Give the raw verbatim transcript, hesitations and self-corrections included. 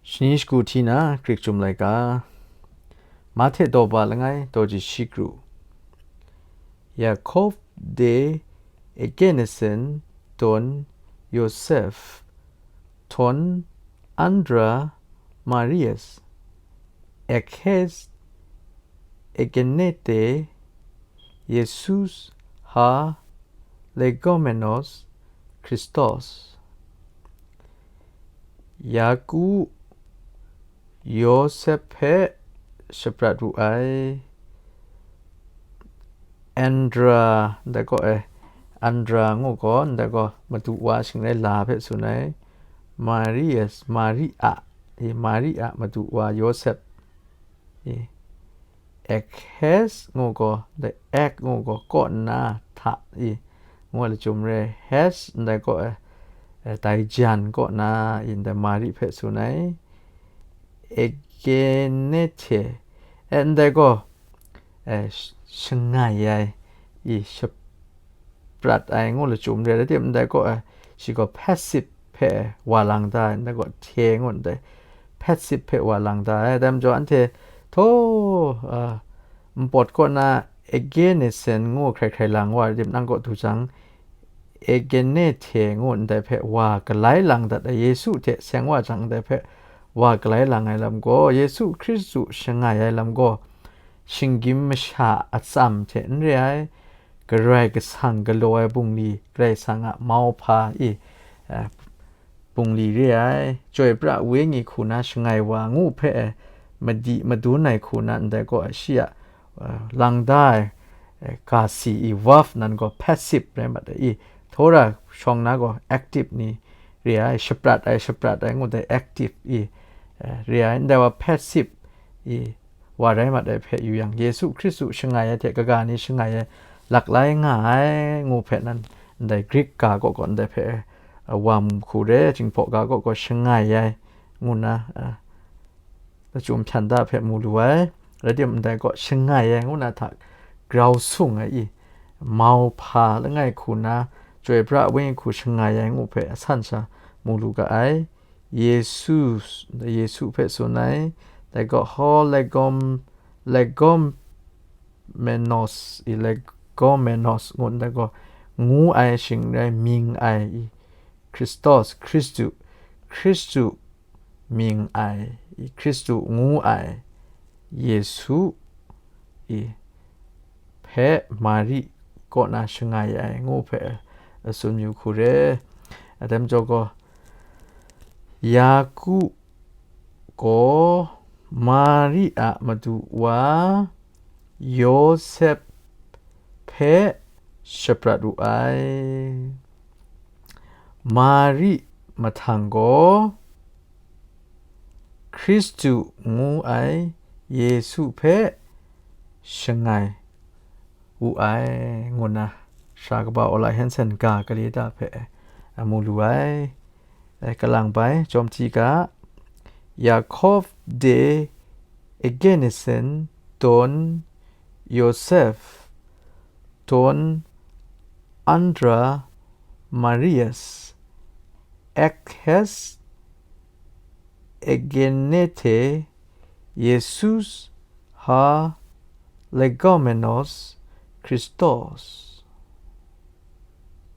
Shani shagu hti na Greek Chyum Laika, Mahte daw ba langai daw ji shi kru, Yaakov de Egenesen ton Yosef ton Andra Marius, Ekhes Egenete Yesus ha Legomenos Christos. Yaku Yosep hpe shaprat wu ai. Andra, ndai gaw e, Andra ngu gaw, ndai gaw madu wa shingrai la hpe tsun ai. Marius, Maria, i, Maria madu wa Yosep, i, Ekhes ngu gaw, ndai ek ngu gaw, kaw nna hta, i, ngu ai lachyum re, Hes ndai gaw, e, e, dai jan kaw na, i, ndai Mari hpe tsun ai. Egenete, e, ndai gaw, e, sh-, shangai ai, i, shap-, prat ai ngu lachyum re ai, rai timung, ndai gaw, e, shi gaw passive hpe wa lang da ai, ndai gaw hte ngu ndai, passive hpe wa lang da ai. Dai majaw, anhte htaw, a, npawt kaw na Egenesen ngu hkrai hkrai lang wa rai timung, nang kaw du jang, Egenete ngu ndai hpe wa galai lang dat ai, Yesu hte seng wa jang ndai hpe wa galai lang ai lam gaw, Yesu Hkristu shangai ai lam gaw, shinggyim masha a atsam hte n re ai, Karai Kasang galaw ai bungli, Karai Kasang a mauhpa i, eh, bungli re ai, Chyoi pra wenyi hku na shangai wa ngu hpe, eh, madi madun ai hku na ndai gaw, shi a, eh, lang da ai, eh, ga si i, verb nan gaw passive rai mat ai i, Torah shawng na gaw active ni re ai, shaprat ai, shaprat ai ngu dai active i, eh, re ai, ndai wa passive i, wa rai mat ai hpe yu yang, Yesu Hkristu shangai ai hte kaga ni shangai ai laklai nga ai ngu hpe nan ndai Greek ga kaw kaw ndai hpe, a, wa mu hku re, Jinghpaw ga kaw kaw shangai ai ngu na, a, lachyum hpyan da hpe mu lu ai. Rai timung, ndai kaw shangai ai ngu na hta grau sung ai i, mauhpa langai hku na, Chyoi pra wenyi hku shangai ai ngu hpe asan sha mu lu ga ai. Yesu, Yesu hpe tsun ai, dai gaw ho legom, legomenos, i legomenos ngu ndai gaw, ngu ai shing rai mying ai, i Christos, Hkristu, Hkristu mying ai, i Hkristu ngu ai, Yesu, i hpe Mari kaw na shangai ai ngu hpe, a, tsun yu hku re. Dai majaw gaw, Yaku gaw Mari a madu wa Yosep hpe shaprat wu ai. Mari mahtang gaw, Hkristu ngu ai Yesu hpe shangai wu ai, ngu na Sara kaba Ola Hansen ga gale da hpe, a, mu lu ai. E, kalang bai, jawm hti ga, Yaakov de Egenesen ton Yosef ton Andra Marius, Ekhes Egenete Yesus ha Legomenos Christos.